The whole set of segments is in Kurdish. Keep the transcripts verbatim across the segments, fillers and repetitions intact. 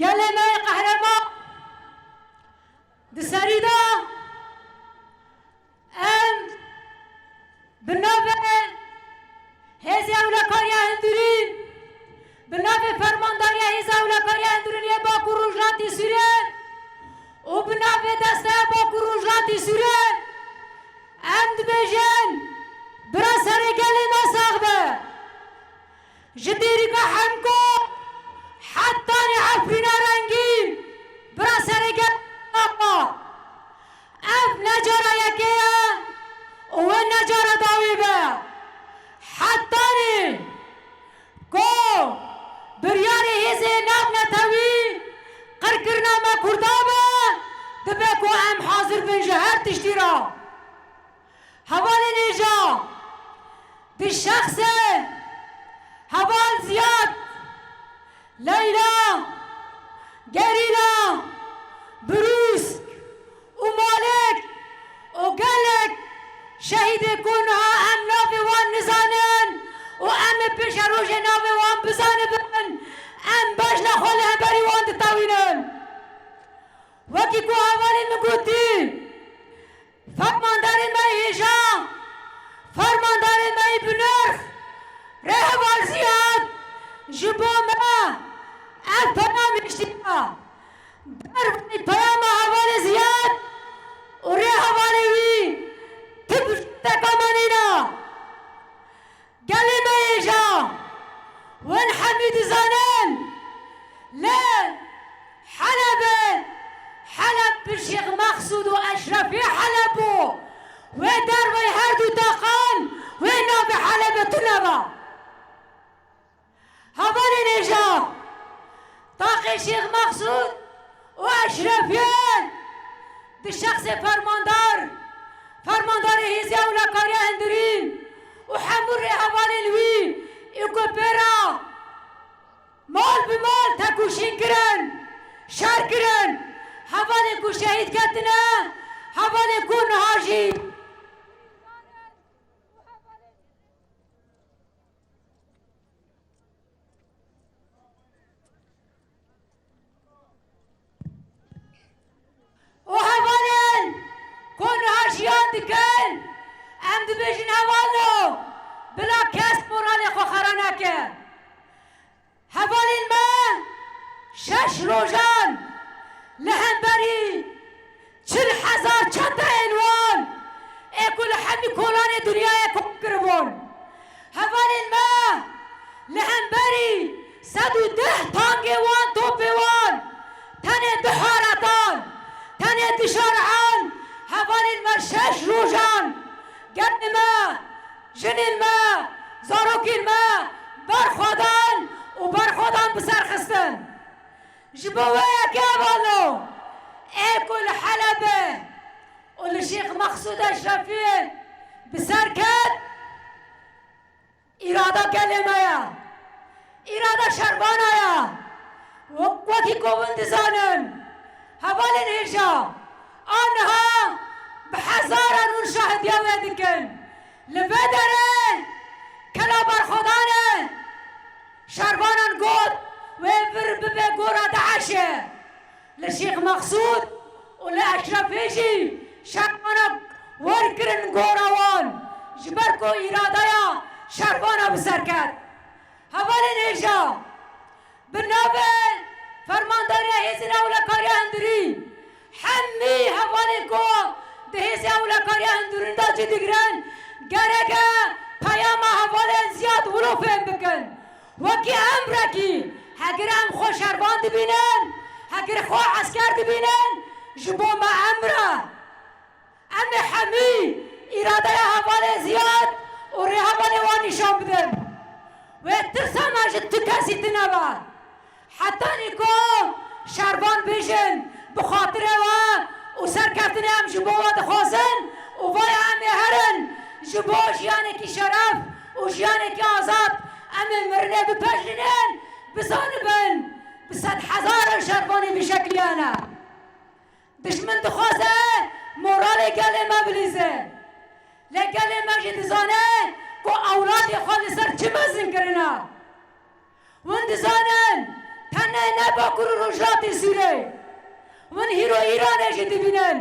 Gelê me yê qehreman, di serî de em bi navê Hêzê Ewlekariya Hundirîn, bi navê Fermandariya Hêza Ewlekariya Hundirîn yê Bakur Rojhatî Sûriyê û bi navê Desteya Bakur Rojhatî Sûriyê em dibêjin, bira serê gelê me sax be. Ji Dêrika Hemko hetanî Efrîna Rengîn, bira serê gelê me sax be. Ev ne cara yekê ye û wê ne cara dawî be. Hetanî ku biryarê hêzê navnetewî qirkirina me Kurda be, dibe ku em hazir bin ji her tiştî re. Hevalên hêja, bi şexsê heval Ziyad, Leyla, Gerîla, Brûsk û Malik û gelek şehîdê ku niha em navê wan nizanin û em ê pêşerojê navê wan bizanibin, em bejna xwe li hemberî wan ditewînin. Wekî ku hevalê min gotî, Fermandarê me yê hêja, fermandarê me yê binirx, rêheval Ziyad ji bo me ev peyam hiştiye. Derveyî peyama hevalê Ziyad û rêhevalê wî ti tişteka me nîne. Gelê me yê hêja, wan hemî dizanin, li Helebê, Heleb bi Şêx Mexsûd û Eşrefî Heleb bû. Wê derveyî her du taxan, wê navê Helebê tune be. Hevalên hêja, taxê Şêx Mexsûd û Eşrefiyê di şexsê fermandar, fermandarê Hêzê Ewlekariya Hundirîn û hemû rêhevalên wî ê ku pê re mal bi mal tekoşîn kirin, şer kirin, hevalên ku şehîd ketine, hevalên ku niha jî û hevalên ku niha jiyan dikin, em dibêjin hevalo, bila kes moralê xwe xera neke. Hevalên me şeş rojan li hemberî çil hezar çeteyên wan ê ku li hemî kolanê dinyayê kom kiribûn. Hevalên me li hemberî sed û deh tangê wan, topê wan, tenê du haretan, tenê du şarehan, hevalên me şeş rojan gelê me, jinên me, zarokên me berxwedan û berxwedan bi ser xistin. Ji bo wê yekê hevalo ê ku li Helebê û li Şêx Mexsûd Eşrefiyê bi ser ket, îrada gelê me ye. Îrada şervana ye. Wek-, wekî ku hûn dizanin, hevalên hêja, aniha bi hezaran hûn şahidiya wê dikin. Li vê derê kela berxwedanê şervanan got, wê vir bibe gora DAIŞê. Li Şêx Mexsûd û li Eşrefê jî şervanak wer kirin gora wan, ji ber ku îradeya şervana bi ser ket. Hevalên hêja, bi navê Fermandariya Hêzên Ewlekariya Hundirî, hemî hevalên ku di Hêzê Ewlekariya Hundirîn de cî digirin, gereke peyama hevalên Ziyad wilo fêm bikin. Wekî emrekî, heger em xwe şervan dibînin, heger xwe esker dibînin, ji bo me emr e. Em ê hemî îradeya hevalê Ziyad û rêhevalê wan nîşan bidin. Wê tirsa me ji tu kesî tune be. Hetanî ku şervan bêjin bi xatirê we û serkeftinê em ji bo we dixwazin û vaya em ê herin ji bo jiyanekî şeref û jiyanekî azad em ê mirinê bipejirînin, bizanibin bi sedhezaran şervanê vî şeklî hene. Dijmin dixwaze moralê gelê me bilîze. Lê gelê me jî dizane ku ewladê xwe li ser çi mezin kirine. Hûn dizanin, Tenê ne Bakur û Rojhilatê Sûrê. Hûn hîro Îranê jî dibînin.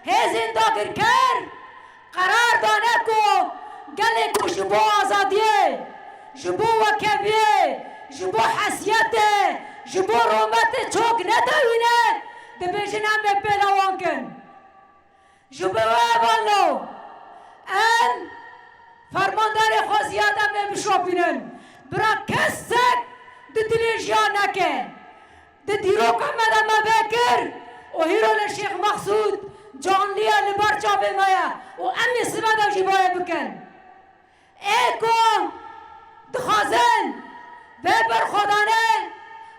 Hêzên dagirker qerar dane ku gelê ku ji bo azadiyê, ji bo wekeviyê, ji bo hesiyetê, ji bo rometê çok nedewîne, dibêjin em ê pêla wan kin. Ji bo wê hevalno, em fermandarê xwe ziyade me bişopînin. Bira kesek di dilê jiyan neke. Di dîroka me de me vekir û hîro li Şêx Mexsûd canlî ye, li ber çavê me ye û em ê sibe de jî bayê bikin. Ê ku dixwazin vê berxwedane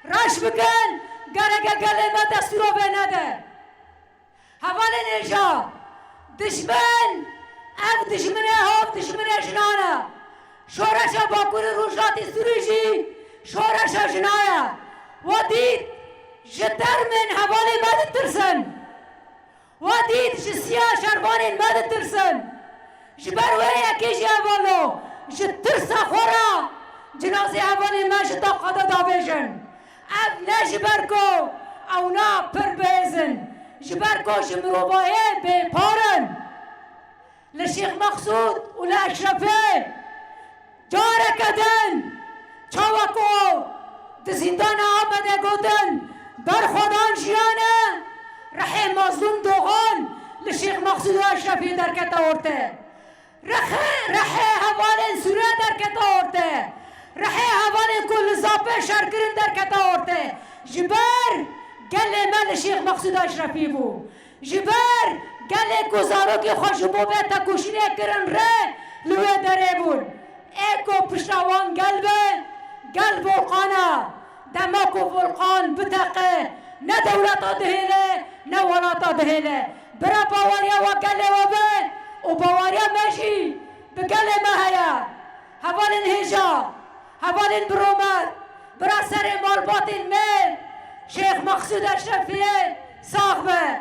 reş bikin, gereke gelê me destûra vê nede. Hevalên hêja, dijmin, ev dijminê hov, dijminê jinan e. Şoreşa Bakurê Rojhilatê Sûrî jî şoreşa jina ye. We dît ji termên hevalê me ditirsin. We dît ji siya şervanên me ditirsin. Ji ber wê yekê jî hevalno, ji tirsa xwe re cinazê hevalê me ji taqa de davêjin. Ev ne ji ber ku ewna pir bihêz in, ji ber ku ji mirovahiyê bêpar in. Li Şêx Mexsûd û li Eşrefê careke din çawa ku di zîndana Amedê gotin, berxwedan jiyan e, rihê Mazlûm Dogan li Şêx Mexsûd û Eşrefê derkete orte. Rihê, rihê hevalên Sûrê derkete orte. Rihê hevalên ku li Zapê şer kirin derkete orte. Ji ber gelê me li Şêx Mexsûd Eşrefî bû. Ji ber gelê ku zarokê xwe ji bo vê tekoşînê kirin rê li wê derê bûn. Ê ku pişta wan gel be, gel Volqan e. Dema ku Volqan biteqe, ne dewleta dihêle, ne welata dihêle. Bira baweriya we gelê we be û baweriya me jî bi gelê me heye. Hevalên hêja, hevalên bi romet, bira serê malbatên me, Şêx Mexsûd Eşrefiyê sax be.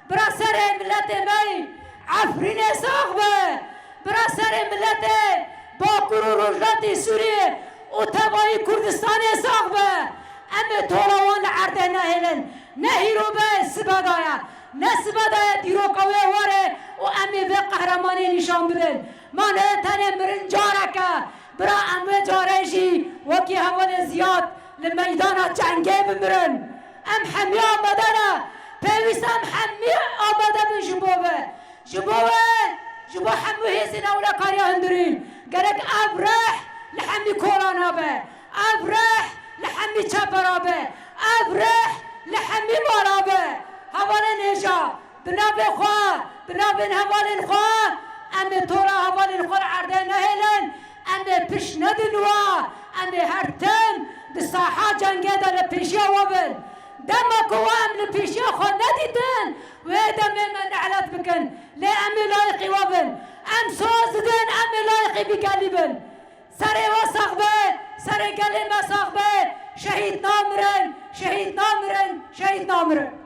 Bira serê miletê me yî Efrînê sax be. Bira serê miletê Bakur û Rojhilatê Sûriyê û tevayî Kurdistanê sax be. Em ê tola wan li erdê nehêlin. Ne hîro be, sibe daye. Ne sibe daye, dîroka wê were û em ê vê qehremaniyê nîşan bidin. Ma ne tenê mirin careke. Bira em wê carê jî wekî hevalê Ziyad li meydana cengê bimirin. Em hemî amade ne. Pêwîst em hemî amade bin ji bo ve. Ji bo we, ji bo hemû hêzên ewlekariya hundirîn. Gerek ev rih li hemî kolana be. Ev rih li hemî çepera be. Ev rih li hemî mala be. Hevalên hêja, bi navê xwe, bi navên hevalên xwe, em ê tora hevalên xwe li erdê nehêlin, em ê pişt nedin we, em ê her tim di saha cengê de li pêşiya we bin. Dema ku we em li pêşiya xwe nedîtin, wê demê me nehlet bikin, lê em ê layiqî we bin. Em soz didin, em ê layiqî vî gelî bin. Serê we sax be, serê gelê me sax be, şehîd namirin, şehîd namirin, şehîd namirin.